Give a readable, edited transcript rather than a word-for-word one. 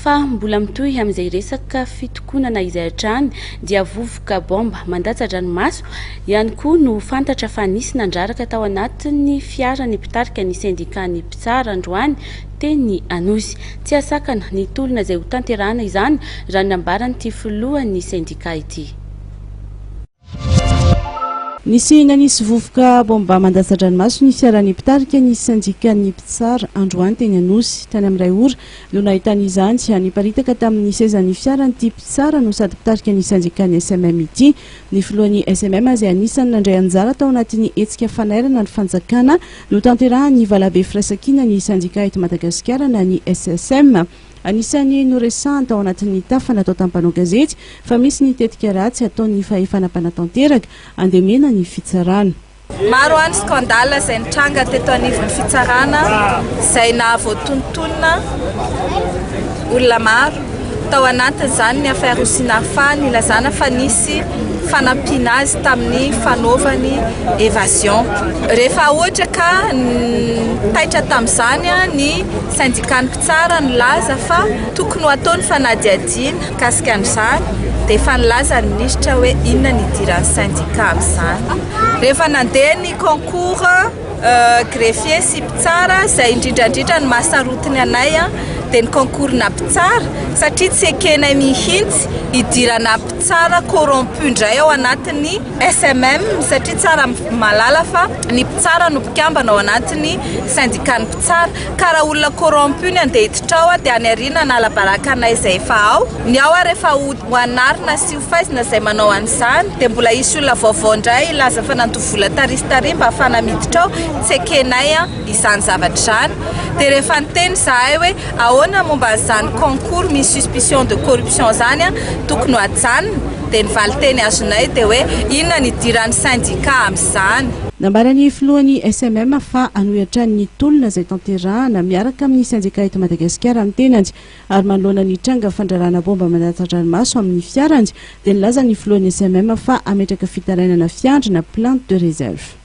Fa mbola mitohy amin'izay resaka fitokonana izay hatrany dia vovoka baomba mandatsa-dranomaso ihany koa no fantatra fa nisy nandraraka tao anatin'ny fiaran'ny mpitarika ny sendikan'ny mpitsara androany teny Anosy. Tsy hahasakana ny tolona izay hotanterahana izany raha ny nambaran'ity filohan'ny sendika ity. Nisy nanisy vovoka baomba mandatsa-dranomaso ny fiaran'ny mpitarika ny sendikan'ny mpitsara androany teny Anosy. Tany amin'ny iray ora no nahitana izany. Niparitaka tamin'ny sezan'ny fiaran'ity mpitsara no sady mpitarika ny sendikan'ny SMM ity. Ny filohan'ny SMM izay anisan'ny nandray anjara tao anatin'ny hetsika fanairana ny fanjakana notanterahan'ny valabe firaisankina ny sendika eto Madagasikara na ny SSM. Anisan'ny noresahany tao anatin'ny tafa natao tamin'ny mpanao gazety fa misy ny tetika ratsy ataon'ny fahefana mpanatanteraka handemena ny fitsarana. Maro ny scandale izay nitranga teto anivon'ny fitsarana izay nahavoatonontonona olona maro. Tao anatin'izany ny affaire Houcine Arfa nilazana fa nisy fanampiana azy tamin'ny fanaovany évasion. Rehefa ohatra ka taitra tamin'izany ny syndicat-n'ny mpitsara nilaza fa tokony ho atao ny fanadihadiana mikasika an'izany dia efa nilaza ny minisitra hoe inona ny idiran'ny syndicat amin'izany. Rehefa nandeha ny concours greffier sy mpitsara izay indrindra indrindra ny mahasarotiny anay dia ny concours-na mpitsara satria tsy ekenay mihitsy hidirana mpitsara corrompu indray ao anatin'ny SMM satria tsara mahalala fa ny mpitsara no mpikambana ao anatin'ny syndicat-n'ny mpitsara Ka raha olona corrompu ny andeha hiditra ao dia any aoriana hanala baraka anay izay efa ao. Ny ao ary efa ho anarina sy ho faizina izay manao an'izany dia mbola hisy olona vaovao indray hilaza fa nandoa vola tary sy tary mba hahafahana miditra ao, tsy ekenay izany zavatra izany. Dia rehefa niteny izahay hoe ahoana momba an'izany concours misy suspicion de corruption izany tokony ho ajanona dia ny valinteny azonay dia hoe inona ny idiran'ny syndicat amin'izany. Nambaran'ny filohan'ny SMM fa hanohy hatrany ny tolona izay tanterahana miaraka amin'ny sendika eto Madagasikara ny tenany ary manoloana ny tranga fandrarana baomba mandatsa-dranomaso amin'ny fiarany dia nilaza ny filohan'ny SMM fa hametraka fitarainana fiandry na plainte de réserve.